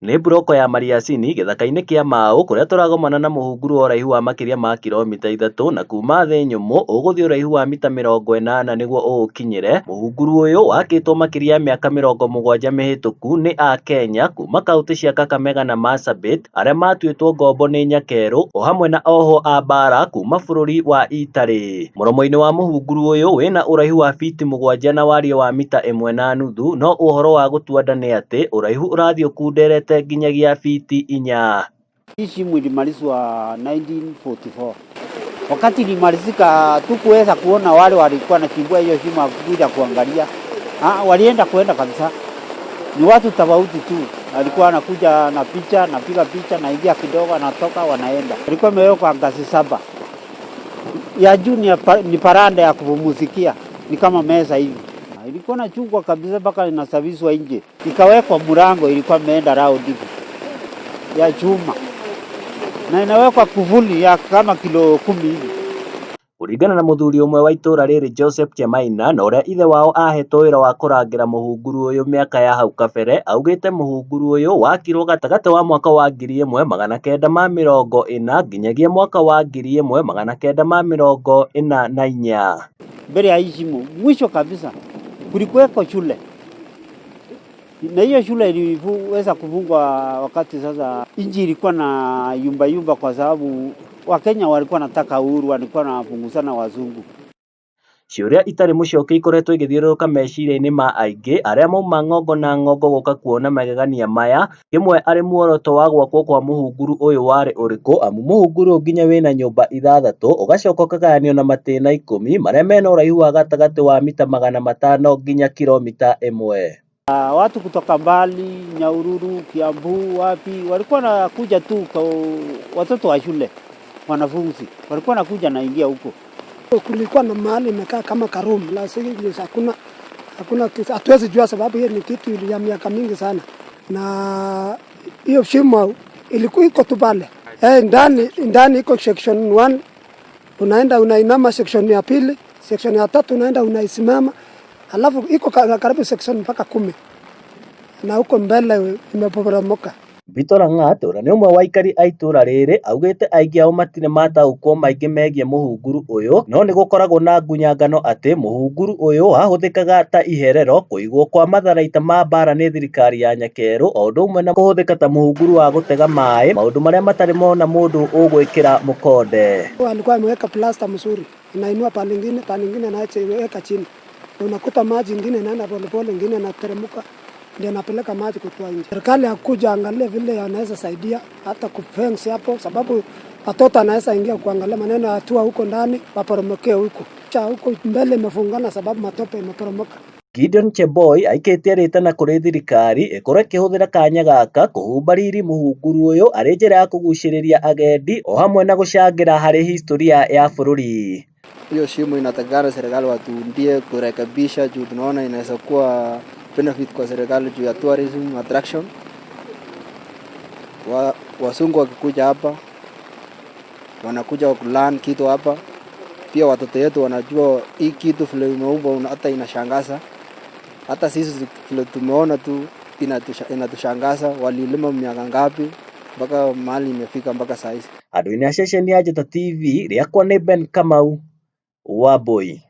Nĩ mburoko ya Mariasini gĩthaka-inĩ kĩa Mau kũrĩa tũragomana na mũhunguru wa ũraihu wa makĩria ma kiromita 3 na kuma thĩ nyũmũ ũgũthiĩ ũraihu wa mita 80 nĩguo ũũkinyĩre. Mũhunguru ũyũ wakĩtwo makĩria ya mĩaka 70 mĩhĩtũku nĩ akenya kuma kauntĩ cia Kakamega na Marsabit arĩa matuĩtwo ngombo nĩ Nyakerũ o hamwe na ohwo a mbara kuma bũrũri wa Italy. Mũromo-inĩ wa mũhunguru ũyũ wĩna ũraihu wa fiti 7 na wariĩ wa mita 1.5 no ũhoro wa gũtua nda nĩ atĩ ũraihu ũrathiĩ ũkunderete nginyagia fiti 4. Hii shimo ilimalizwa 1944. Wakati ilimalizika, tukuweza kuona wale walikuwa nachimbua hiyo shimo kuja kuangalia. Walienda kuenda kabisa. Ni watu tofauti tu. Alikuwa anakuja na picha, napiga picha, naingia kidogo, anatoka, wanaenda. Alikuwa imewekwa ngazi 7. Ya juu ni paranda ya kupumuzikia, ni kama meza hivi. Ilikuwa nachungwa kabisa mpaka inasafishwa nje. Ikawekwa mlango, ilikuwa imeenda round hivi ya chuma. Na inawekwa kufuli ya kama kilo 10 hivi. Kũringana na mũthuri ũmwe wa itũra rĩrĩ Joseph Chemaina na ũrĩa ithe wao ahetwo wĩra wa kũrangĩra mũhunguru ũyũ mĩaka ya hau kabere augĩte mũhunguru ũyũ wakirwo gatagatĩ wa mwaka wa 1940 nginyagia mwaka wa 1944. Mbele ya hii shimo mwisho kabisa kulikuweko shule, na hiyo shule iliweza kufungwa wakati sasa nchi ilikuwa na yumba yumba, kwa sababu Wakenya walikuwa wanataka uhuru, walikuwa wanapunguzana wazungu. Ciũria itarĩ mũcokio ikoretwo igĩthiũrũrũka meciria-inĩ ma aingĩ arĩa mauma ng'ongo na ng'ongo gũka kuona magegania maya, kĩmwe arĩ muoroto wa gwakwo kwa mũhunguru ũyũ warĩ ũrĩkũ amu mũhunguru ũyũ nginya wĩna nyũmba 6 ũgacoka ũkagayanio na matĩna 10 marĩa mena ũraihu wa gatagatĩ wa mita 500 nginya kiromita 1. Watu kutoka mbali, Nyahururu, Kiambu, wapi walikuwa wanakuja tu kwa watoto wa shule, wanafunzi walikuwa wanakuja naingia huko. Kulikuwa na mahali imekaa kama karoom, lakini hakuna hatuwezi jua sababu hiyo ni kitu ya miaka mingi sana. Na hiyo shimo ilikuwa iko tu pale. Ndani iko section 1, unaenda unainama section ya pili, section ya tatu unaenda unaisimama. Alafu iko karibu section mpaka 10. Na huko mbele imeporomoka. Peter Lang'at ũrĩa nĩ ũmwe wa aikari a itũra rĩrĩ augĩte aingĩ ao matirĩ mataũkwo maingĩ megiĩ mũhunguru ũyũ no nĩgũkoragwo na ngunyangano atĩ mũhunguru ũyũ wahũthĩkaga ta iherero kũigwo kwa matharaita ma mbara nĩ thirikari ya Nyakerũ o ũndũ ũmwe na kũhũthĩka ta mũhunguru wa gũtega maĩ maũndũ marĩa matarĩ mona mũndũ ũgwĩkĩra mũkonde. Alikuwa ameweka plaster mzuri, inainua pale ingine, pale ingine anaacha iweka chini. Unakuta maji ingine inaenda polepole, ingine inateremka, ndio napeleka maji kutoa nje. Serikali hakuja angalia vile anaweza saidia hata kufence hapo, sababu watoto anaweza ingia kuangalia maneno hatua huko ndani waporomokee huko. Cha huko mbele imefungana sababu matope imeporomoka. Gideon Cheboi aikĩtie rĩtana kũrĩ thirikari ĩkorwo ĩkĩhũthĩra kanya gaka kũhumba riri mũhunguru ũyũ arĩ njĩra ya kũgucĩrĩria agendi o hamwe na gũcangĩra harĩ historia ya bũrũri. Hiyo shimo inatakikana serikali watuundie kurekebisha, juu tunaona inaweza kuwa benefit kwa serikali juu ya tourism attraction. Wazungu wakikuja hapa wanakuja kulearn kitu hapa, pia watoto wetu wanajua hii kitu vile imeumbwa, hata inashangaza. Hata sisi vile tumeona tu inatushangaza, walilima miaka ngapi mpaka mahali imefika mpaka saa hizi. Andũ-inĩ a ceceni ya Njata TV, rĩakwa nĩ Ben Kamau wa Mbui.